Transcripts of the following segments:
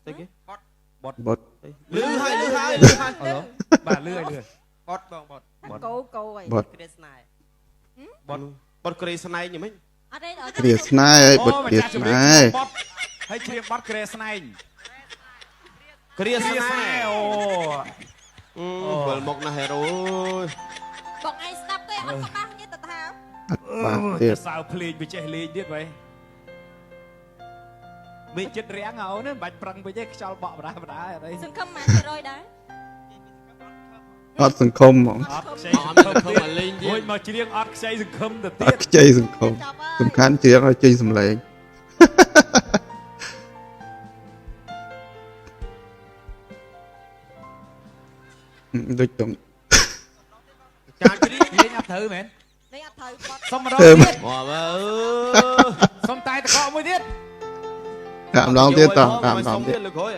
ស្អីគេ បត់ បុត លឺហើយលឺហើយលឺហើយ អូ បាទលឺហើយលឺ បត់បងបត់ កោកោអី បុត គ្រាស្នេហ៍ បត់ បត់ក្រេស្នែងយ៉ាងម៉េច អត់ទេ គ្រាស្នេហ៍ហើយបុតគ្រាស្នេហ៍ បត់ហើយច្រៀងបត់ក្រែស្នែង គ្រា គ្រា ស្នេ ស្នេ ហ៍ ហ៍អូ អូវិលមុខណាស់ហេរ៉ូអើយ បងឯងស្ដាប់គេអត់ក្បាស់នេះទៅថា អត់បាក់ទៀត សើភ្លេងវាចេះលេងទៀតវ៉េមេចិត្តរាំងអូនមិនបាច់ប្រឹងពេកទេខ្យល់បក់បដាបដាអត់អី សង្ឃឹមម៉ាក់100ដែរ អត់សង្គមហ្មង អត់ខ្ចី អត់មានខំមកលេងទៀត មួយមកច្រៀងអត់ខ្ចីសង្ឃឹមទៅ អ ទៀត ត់ខ្ចីសង្គម ចប់ហើយ សំខាន់ច្រៀងឲ្យចេញសំឡេងដូចតុង ចាច្រៀង លេងអត់ត្រូវមែន នេះអត់ត្រូវបត់ សុំម្ដងទៀត មកមើ សុំតែតកកមួយទៀត តាមម្ដងទៀតតោះតាមម្ដងទៀត លើក្រោយ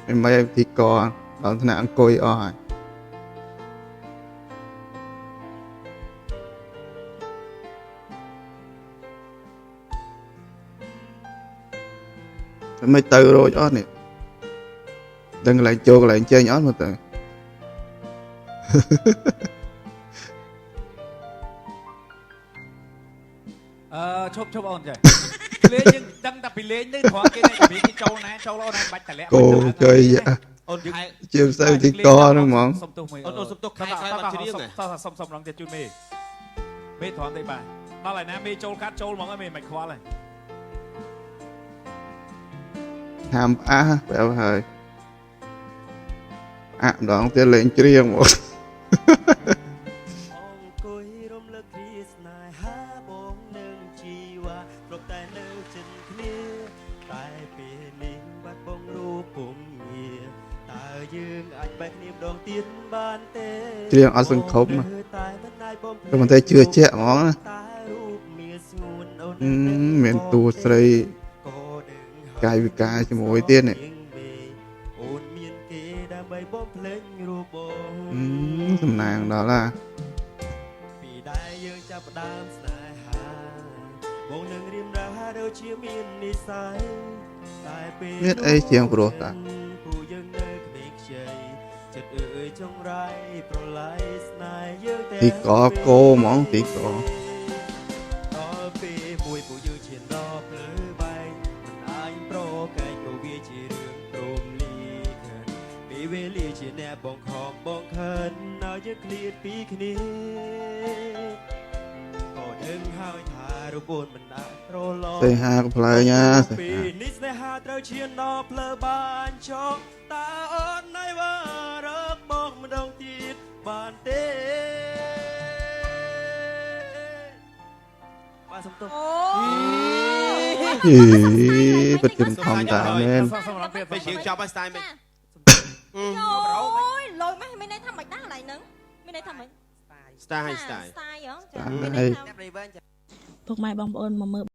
មិនមិនឲ្យពិធីករដល់ថ្នាក់អង្គុយអស់ហើយមិនទៅរួចអស់នេះដឹងកន្លែងចូលកន្លែងចេញអត់មើលទៅ អឺឈប់ឈប់អូនចេះលេងយើងដឹងតែពីលេងនេះត្រង់គេនេះពីគេចូលណាចូលអូនណាបាច់តម្លាក់ គោជ័យ អូនខែ ជាផ្សេងពិធីករហ្នឹងហ្មង សុំទោសមួយ អូនអូនសុំទោសខែក្រោយបាត់ច្រៀង សុំសុំសុំម្ដងទៀតជូនមេមេត្រង់ទេបាទដល់ហើយណាមេចូលកាត់ចូលហ្មងហើយមេមិនខ្វល់ហើយ ហាមផ្អាសប្រាប់ហើយអាក់ម្ដងទៀតលេងច្រៀងហ្មង អង្គុយរំលឹកគ្រាស្នេហាបងនឹងជីវ៉ាព្រោះតែនៅចិនគ្នាតែពេលនេះបាត់បងរូបពុំងារតើយើងអាចបែកគ្នាម្ដងទៀតបានទេ ច្រៀងអត់សង្ឃឹម បងនៅតែមិនអាចបំភ្លេច តែមិនទេជឿជាក់ហ្មងណា តែរូបមាសស្ងួនអូន អឺមានតួស្រី ក៏ដឹងហើយ កាយវិការជាមួយទៀតនេះ អូនមានគេដើម្បីបំភ្លេចរូបបង អឺសំណាងដល់ឡា ពីដែលយើងចាប់ផ្ដើមស្នេហាបងនឹងរៀមរាដូចជាមាននិស័យតែពេល មានអីជាងព្រោះតា ពួកយើងនៅក្មេងខ្ចីចិត្តអើយចង្រៃប្រឡ័យស្នេហ៍យើងតែ ទីកកោហ្មងទីក ដល់ពេលមួយពួកយើងឈានដល់ភ្លើបែកមិនអាចប្រកែកព្រោះវាជារឿងព្រមលីខិនពេលវេលាជាអ្នកបងខំបងខិនឲ្យយើងឃ្លាតពីគ្នាក៏ដឹងហើយថារូបអូនមិនអាចត្រឡប់ សេហាកំប្លែងណាសេ ពី ហា នេះស្នេហាត្រូវឈានដល់ផ្លូវបានចុកតើអូនណៃវ៉ារកបងម្ដងទៀតបានទេបាទសុំទោស អូ ហីពិតជាមិនធម្មតាមែន សុំសុំម្ដងទៀត ពេលច្រៀងចប់ហើយស្ទាយមិន អូយលយម៉េះមានន័យថាម៉េចដែរកន្លែងហ្នឹងមានន័យថាម៉េច ស្ទាយស្ទាយ ស្ទាយហ៎ចាមានន័យថា ពុកម៉ែបងប្អូនមកមើល